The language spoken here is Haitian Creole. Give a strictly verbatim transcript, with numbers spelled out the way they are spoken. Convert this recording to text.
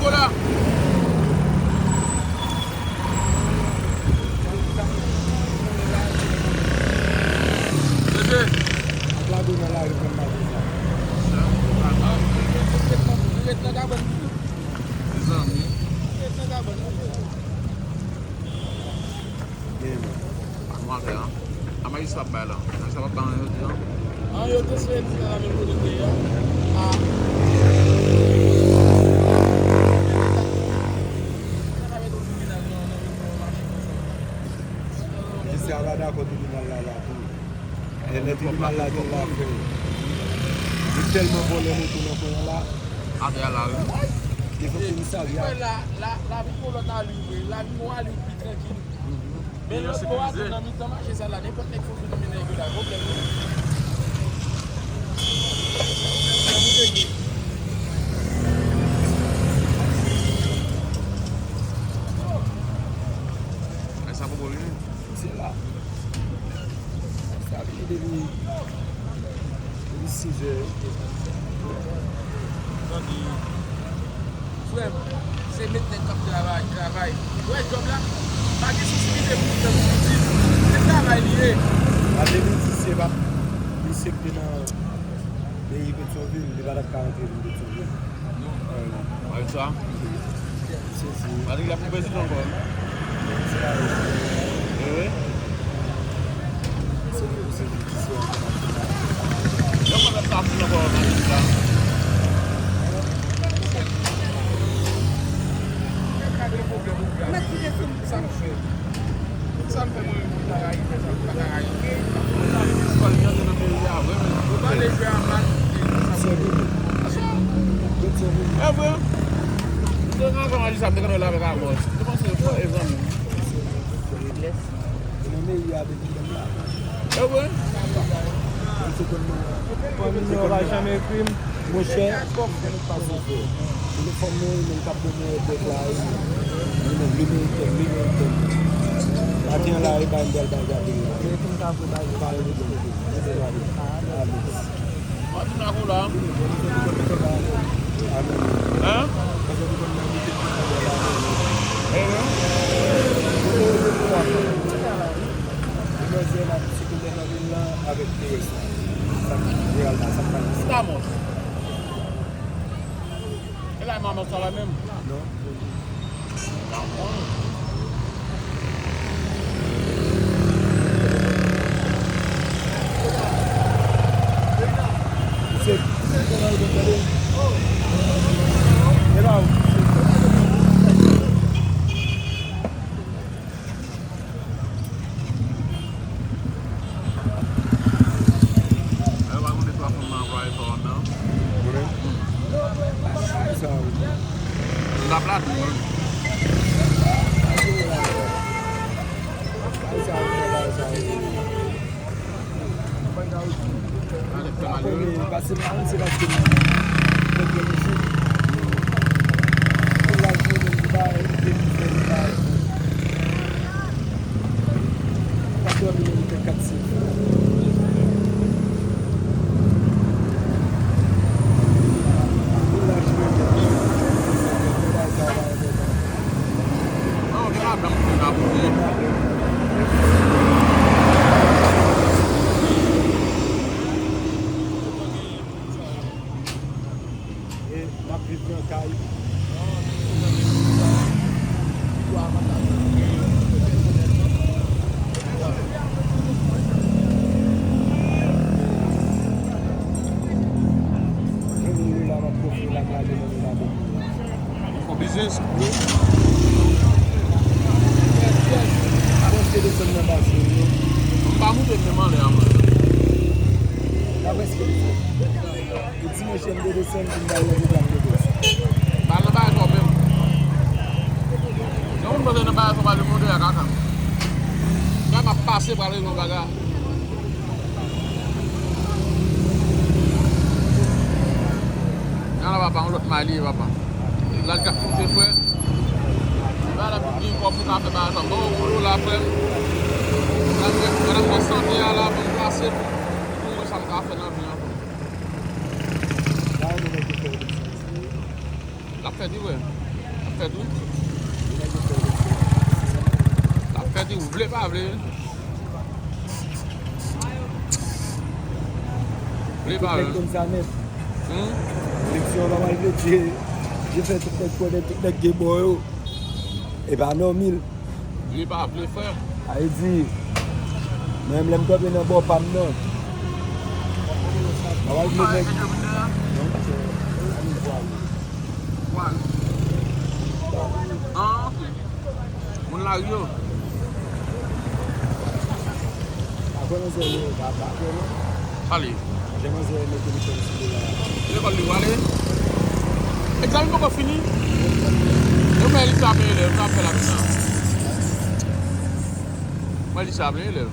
Hola. Mesye. Ap lage w nan lari pou m mache sa. Mezanmi. Gen. Mwen fè an. A majistra ap bay la. Majistra p ap bay anyen jodi an. An yo te sou egzit la menm kote te ye a. A. Mesye a pa dakò tribinal la la tou. Lè tribinal la gen l ap fè. Li tèlman vòlè moto nan kwen an la. Atè a la wi. Li fè komisarya. Wè la, la, la vin gon lòt ali vre. La vin gon ali pi trankil. Men lòt bò a tou nan mitan mache sa la, nenpòt nèg fouti nan men nèg yo la, pwoblèm yo. Ay, sa poko vini. Se la. Sa vini depi, depi sis è. Tande, frè m, se met nèg k ap travay, travay. Ou wè djòb la, pa gen sansiblite pou li fè pou pitit. Se travay li ye. An de mil dis, se pa misye ki te nan peyi Petyonvil, li pa t ap ka rantre vin Petyonvil. Avèk sa? Patrick la pou prezidan ankò. Wi. Yo pa fè sa pou ankò, Patrick la. Mèt kite sou m. Sa m fè? Sa m fè mwen menm pou ta rayi fè sa, pou ta rayi. Sa m fè mwen menm pou ta rayi fè sa. E vre. Se nan kòman di sa, m te konn wè l avèk Amos. Te panse e zanmi. E vre. Fanmi mwen pa janm ekri m. Monchè, telefòn mwen, li menm k ap ban mwen dèk la, li menm, li merite m, li merite m. Maten an la, e bay m bèl bagay la. Pa gen pwoblèm. Mwen vin ak ou la. Hein? Eh oui. Estamos. E la manman sa la menm? Non. Yo pa konn de twa fanm nan anplwaye fò an nan. Konnen? Sa ou. L ap la tou, wi. Sa ou, sa ou. Alèk fè malere. Pase pa se paske m fè pwemye chif. Pou laj mwen menm, li pa, li te vin fè, li pa. Patwon li menm, li te kat sif. Pou laj mwen menm, li pa travay. Non, gen madanm ki vin ap fè. E m ap viv nan kay. Gen moun yo la, m ap pwofite la, m lage nan men la. Fò biznis. Mwen te desann nan basen yo. M pa moute menm anlè a mwen. Daprè sa yo di, yo di monchè m te desann pou m bay yon pwogram de bòs. Ba nan bagay sa w menm. Yon moun panse nan bagay sa w pa demontre a kaka. Kè m ap pase pral regle yon bagay. Nan la papa, yon lòt may li ye papa. Lal k ap koute frè. Li pa la pou gen kòb pou ka fè bagay sa. Bon, ou la frè. Madanm mwen sante a la pou m plase pou, pou mwen sa m ka fè nan vi an. L ap fè di vre. Fèt wi. L ap fèt wi, vle pa vle. Vle pa vle. Tout nèg konn sa nèt. Hmm? Eleksyon an pa mal vle di. Je fè tout nèg konnen tout nèg gen bò yo. E pa nòmil. Vle pa vle, frè. A vle di, mwen menm lè m kanpe nan bò pa m nan. Mwen al vle nèg. Ah, ok. Moun lari yo. Apre manzè yo, pa, pa, pa, non. Ale. Jan manzè yo mete li fè li sou la. Lekòl li prale. Egzamen poko fini. Yo mwen li sa peye lè, yo sa fè la konsa. Mwen li sa peye lè.